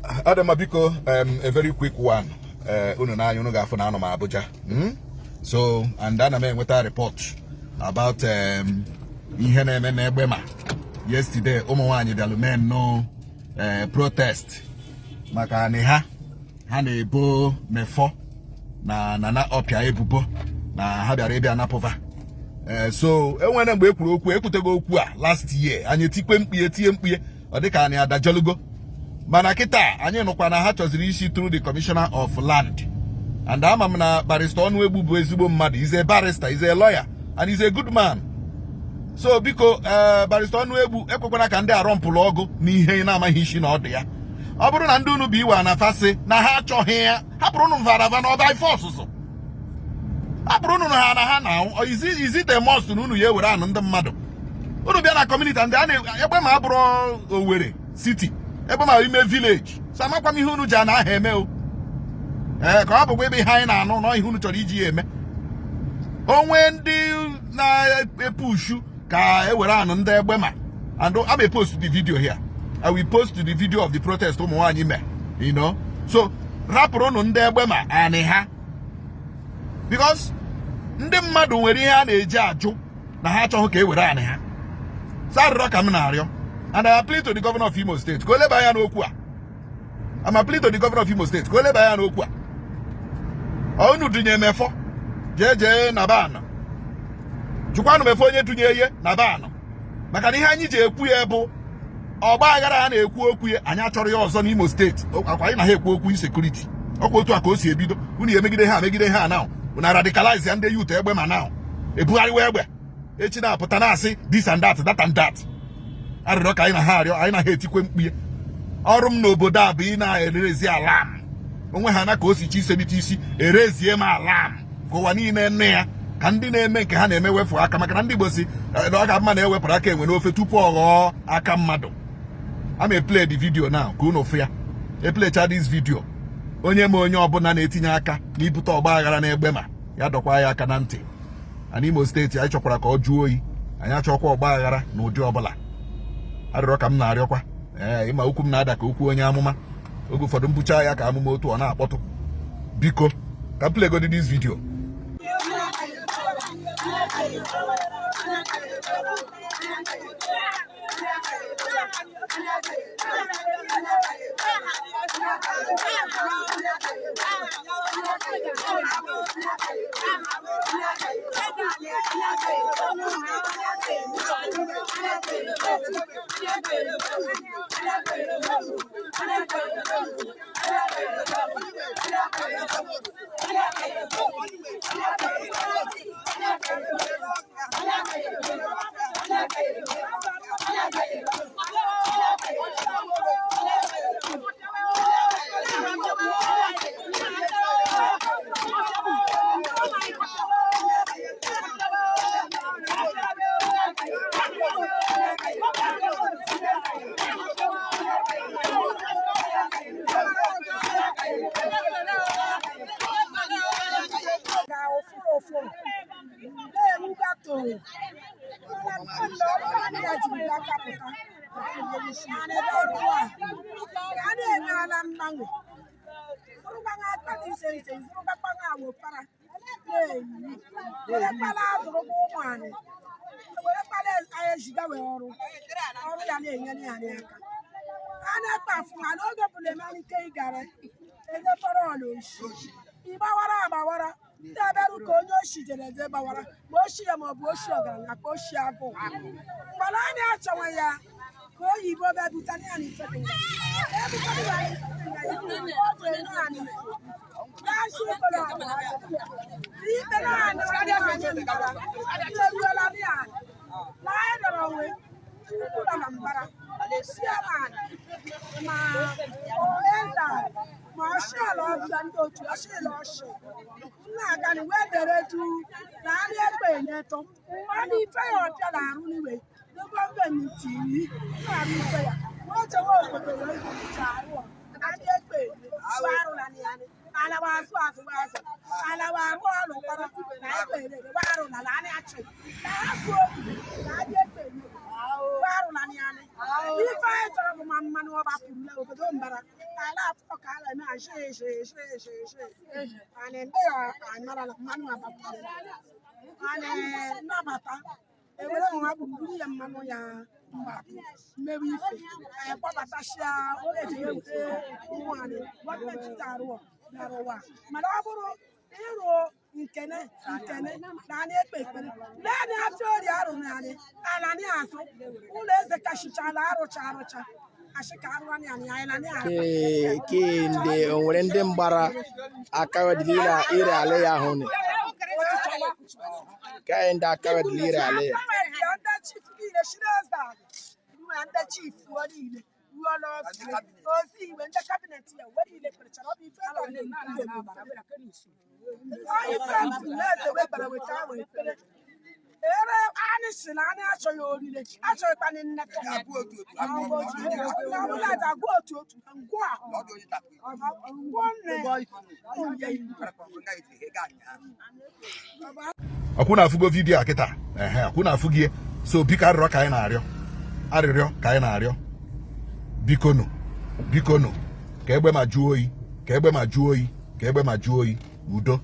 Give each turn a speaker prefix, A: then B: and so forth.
A: Adama, biko, a very quick one. Unu n'anya unu ga-afụ na anọ m Abuja. So, and ana m enweta report about ihe na-eme n'Egbema. Yesterday, ụmụ nwaanyị bịalụ mee nnọọ protest maka anị ha ha na-ebo Mefor na Nana Ọpịa ebubo na ha bịara ịbịa napụva. So enwere mgbe e kwuru okwu, ekwutego okwu a last year, anyị etikwe mkpughe, tie mkpughe, ọ dịka anyị adajọlugo. Mana kịta anyị nụkwa na ha chọziri isi through the Commissioner of Land, and ama m na Barrister Ọnụegbu bụ ezigbo mmadụ. Is a barrister, is a lawyer and is a good man. So biko, ee, Barrister Ọnụegbu, ekwekwana ka ndị arọmpụlụ ọgụ n'ihe ị na-amaghị isi na ọdụ ya. Ọ bụrụ na ndị unu bụ iwe na fasị na ha achọghị ya, hapụrụ unu mvarava na ọba ife ọsụsụ, hapụrụ unu ha na ha na izite must na unu ya ewere anụ ndị mmadụ. Unu bịa na community ndị a na-egbe ma abụrụ Owerri city, ebe ma ime village. So amakwa m ihe unu ji ana aha eme o. Ee, ka ọ bụkwa ebe ihe anyị na-anụ nọ, ihe unu chọrọ iji ya eme onwe ndị na-epushu ka ewere anụ ndị egbe ma. And I may post the video here. I will post the video of the protest ụmụ nwaanyị mee. So rapụrụ unu ndị egbe ma anị ha, because ndị mmadụ nwere ihe a na-eji ajụ na ha achọghị ka e were anị ha. So arịrịọ ka m na-arịọ, and I appeal to the Governor of Imo State ka o leba anya n'okwu a. I'm appealing to the Governor of Imo State ka o leba anya n'okwu a. Unu dunye Mefor, jee jee na be anọ, jụkwanụ Mefor onye dunye ihe na be anọ, maka na ihe anyị ji ekwu ya bụ ọgba aghara a na-ekwu okwu ya. Anyị achọrọ ya ọzọ n'Imo Steeti. Akwa anyị na ha ekwu okwu insecurity, ọkwa otu a ka o si ebido. Unu ya emegide ha, emegide ha now, unu radicalize ya, ndị youth egbe ma now ebugharịwa egbe, echi na-apụta na-asị this and that, that and that. Arịrịọ ka anyị na ha arịọ, anyị na ha etikwe mkpu ya. Ọrụ m n'obodo a bụ ị na-erezi alarm onwe ha na ka o si chi iselite isi erezie m alarm ka ụwa niile nne ya, ka ndị na-eme nke ha na-eme wefu aka, maka na ndị Igbo si na ọ ga-mma na ewepụrụ aka enwe n'ofe tupu ọ ghọọ aka mmadụ. I'm play the video now ka unu fụ ya. Eplaycha this video, onye ma onye ọbụla na-etinye aka n'ibute ọgba aghara n'egbe ma ya dọkwa ya aka na ntị. Na Imo Steeti anyị chọkwara ka ọ jụọ oyi, anyị achọkwa ọgba aghara n'ụdị ọbụla. Arịrịọ ka m na-arịọkwa. Ee, ịma okwu m na-ada ka okwu onye amụma, oge ụfọdụ mbucha ya ka amụma otu ọ na-akpọtụ. Biko, ka m playgodi this video.
B: Ga ụfụrụ ụfụrụ na-erugatụ ya jiri aka pụta a na-emeela mgbanwe zụrụgbaṅa aka dị ise ise, zụrụgakpaṅa awopara na-eyi werekpala azụrụgba ụmụ anyị, werekpala anyị ejiga wee ọrụ ọrụ ya na-enyere ya aka. A na-ekpe afụ ha n'oge bụla eme ike ịgara edetọrọ ọla oshi ịgbawara agbawara ndị abịarụ ka onye oshi jere eje gbawara, ma oshi ya ma ọ bụ oshi ọgaranya ka oshi agụụ mgbala. Anyị achọnwe ya ka oyibo bịa butana ya n'ife dị nga ebutana ya n'ife dị nga ya o jere naanị ya shi okporo ikpe naanị anyị mbara eruola ya na anyị rịọrọ onwe ukwu nọ na mbara si ala ma eze ma ọchị ala ọbịa ndị otu ọchịla ọchị nna agani wee dere du na anị egbe enyetụ mmadụ ife ya ọbịa na-arụ n'iwe gọọmenti na-arụ ife ya wee jewe obodo wee hicha arụ na ndị egbe arụ na ya ala wa azụ azụ wa azụ ala wa arụ ọrụ kpọrọ na egbe ere wa arụ na anị achị na ha kwuo obi na ndị egbe ere wa arụ na ya. Ife anyị chọrọ bụ ma mmanụ ọ gbapụrụ na obodo mbara. mgbara ala afọ ka ala eme ashe eshe eshe eshe eshe anyị ndị ya anarala mmanụ abata anyị nnabata ewere nwa gburugburu ya mmanụ ya mgbapụ mmewe ife anyị kpọbatachia eji ewute ụmụ anyị gọọmenti arụ bịara ụwa mana ọ bụrụ ịrụ nkene nkene na anyị ekpe ekpere naanị afọ ori arụ na anyị ala anyị azụ ụlọ eze kachichala arụcha arụcha asị ka arụ anyị anyị anyị na anyị azụ.
C: Ke ndị o nwere ndị mgbara aka wedịlị ire ala ya ahụ ni ka anyị ndị aka wedịlị ire ala ya.
B: Ndị chief niile shiri eze ala ruo ndị chief ruo niile ruo n'otu ozi igwe ndị cabinet ya wee niile kperechara ọ bụ ife ka na-ekwu ife na eze wee bara weta wee kpere ere anyị si na anyị achọghị orire achọghịkwana nnetọ ọbụla agụ otu otu ngwa ngwa nne.
A: Ọkwụ na-afụgo video a kịta ehe ọkwụ na-afụ gị. So biko, arịrịọ ka anyị na-arịọ, arịrịọ ka anyị na-arịọ, bikonu, bikonu, ka Egbema jụọ oyi, ka Egbema jụọ oyi, ka Egbema jụọ oyi. Udo.